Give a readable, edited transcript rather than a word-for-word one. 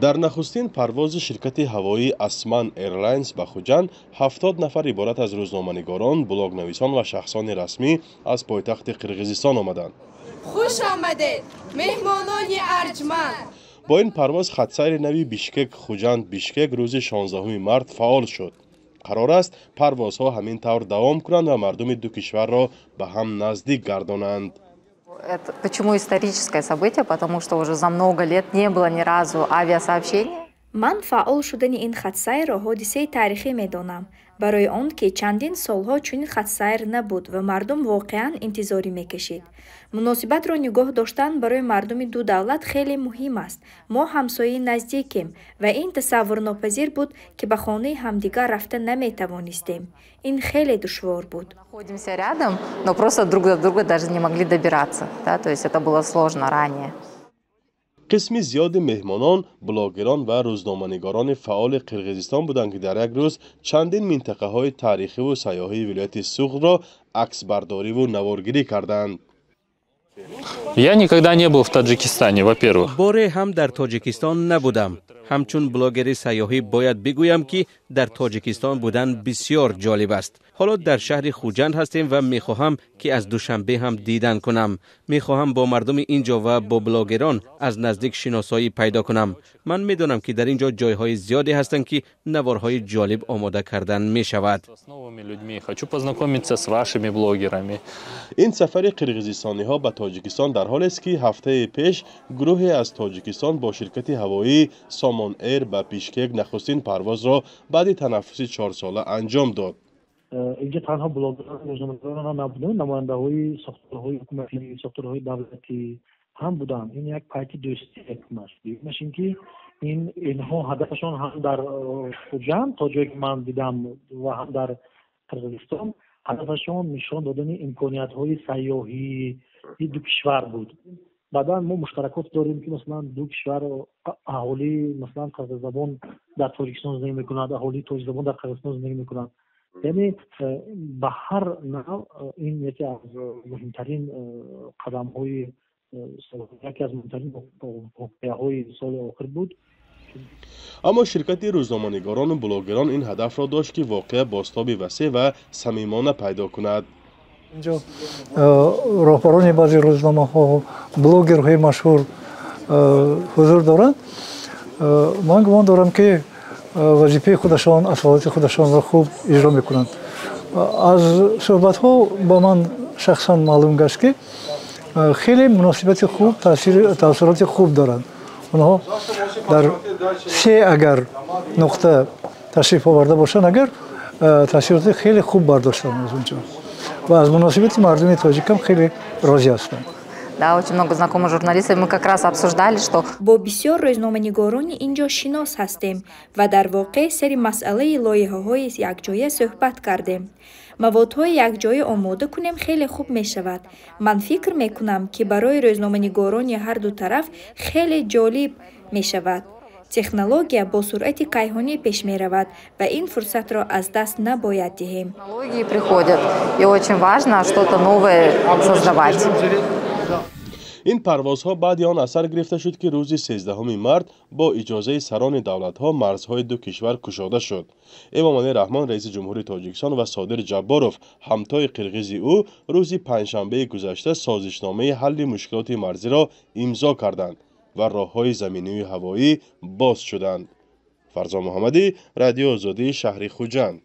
Дар нахустин парвози ширкати ҳавоии Асман Эйрлайнс ба Хуҷанд 70 нафар иборат аз рӯзноманигорон, блогнависон ва шахсони расмӣ аз пойтахти Қирғизистон омаданд. Хуш омадед, меҳмонони арҷманд! Бо ин парвоз хатсайри нави Бишкек Хуҷанд Бишкек рӯзи 16 март фаъол шуд. Қарор аст, парвозҳо ҳамин тавр давом кунанд ва мардуми ду кишварро ба ҳам наздик гардонанд. Это почему историческое событие? Потому что уже за много лет не было ни разу авиасообщения. Ман фаъол шудани ин хатсайрро ҳодисаи таърихӣ медонам, барои он ки чандин солҳо чунин хатсайр набуд ва мардум воқеан интизорӣ мекашид. Муносибатро нигоҳ доштан барои мардуми ду давлат хеле муҳим аст. Мо ҳамсояи наздикем ва ин тасаввурнопазир буд, ки ба хонаи ҳамдигар рафта наметавонистем. Ин хеле душвор буд. Находимся рядом, но просто друг до друга даже не могли добираться, да, то есть это было сложно ранее. Қисми зиёди меҳмонон блогерон ва рӯзноманигорони фаъоли Қирғизистон буданд, ки дар як рӯз чандин минтақаҳои таърихиву сайёҳии вилояти Суғдро аксбардориву наворгирӣ карданд. Я никогда не был в Таджикистане, во-первых. Боре ҳам дар Тоҷикистон набудам. Ҳамчун блогери сайёҳӣ бояд бигӯям, ки дар Тоҷикистон будан бисёр ҷолиб аст. Ҳоло дар шаҳри Хуҷанд ҳастем ва мехоҳам, ки аз Душанбе ҳам дидан кунам. Мехоҳам бо мардуми ин ҷо ва бо блогерон аз наздик шиносоӣ пайдо кунам. Ман медонам, ки дар ин ҷо ҷойҳои зиёде ҳастанд, ки наворҳои ҷолиб омода кардан мешавад. С новыми людьми. Хочу познакомиться с вашими блогерами. Ин сафари қирғизистониҳо ба Тоҷикистон дар ҳолест, ки ҳафтаи пеш гурӯҳе аз Тоҷикистон бо ширкати ҳавоии Сомон Эйр ба Бишкек нахустин парвозро баъди танаффуси чорсола анҷом дод. Инҷа танҳо блогерон, рӯзноманигорон набуданд, намояндаҳои сохторҳои ҳукуматӣ, сохторҳои давлатӣ ҳам буданд. Ин як пайти дӯстӣ якумаш. Дуюмаш ин ки инҳо ҳадафашон ҳам дар Хуҷанд, то ҷое ки ман дидам, ва ҳам дар Қирғизистон ҳадафашон нишон додани имкониятҳои сайёҳии ду кишвар буд. Баъдан мо муштаракот дорем, ки масалан ду кишвар аҳолии, масалан, қирғиззабон дар Тоҷикистон зиндагӣ мекунад, аҳолии тоҷикзабон дар Қирғизистон зиндагӣ мекунад. Яъне ба ҳар нав ин яке аз муҳимтарин қадамҳои, яке аз муҳимтарин воқеаҳои соли охир буд. Аммо ширкати рӯзноманигорону блогерон ин ҳадафро дошт, ки воқеа бозтоби васеъ ва самимона пайдо кунад. Инҷо роҳбарони баъзе рӯзномаҳо, блогерҳои машҳур ҳузур доранд. Ман гумон дорам, ки вазифаи худашон, асолати худашонро хуб иҷро мекунанд. Аз суҳбатҳо ба ман шахсан маълум гашт, ки хеле муносибати хуб, таассуроти хуб доранд. Онҳо дар се агар нуқта ташриф оварда бошанд, агар таассуроти хеле хуб бардоштанд аз он ҷо ва аз муносибати мардуми тоҷикам хеле розӣ ҳастанд. Да, очень много знакомых журналистов. Мы как раз обсуждали, что Бо бисёр рӯзноманигорони ин ҷо шинос ҳастем ва дар воқеъ сари масъалаи лоиҳаҳои якҷоя суҳбат кардем. Маводҳои якҷоя омода кунем, хеле хуб мешавад. Ман фикр мекунам, ки барои рӯзноманигорони ҳарду тараф хеле ҷолиб мешавад. Технология бо суръати кайҳонӣ пеш меравад ва ин фурсатро аз даст набояд диҳем. Технологии приходят, и очень важно что-то новое создавать. Ин парвозҳо баъди он асар гирифта шуд, ки рӯзи 13 март бо иҷозаи сарони давлатҳо марзҳои ду кишвар кушода шуд. Эмомалӣ Раҳмон, раиси ҷумҳури Тоҷикистон, ва Содир Ҷабборов, ҳамтои қирғизи ӯ, рӯзи панҷшанбеи гузашта созишномаи ҳалли мушкилоти марзиро имзо карданд ва роҳҳои заминию ҳавоӣ боз шуданд. Фарзон Муҳаммадӣ, Радиои Озодӣ, шаҳри Хуҷанд.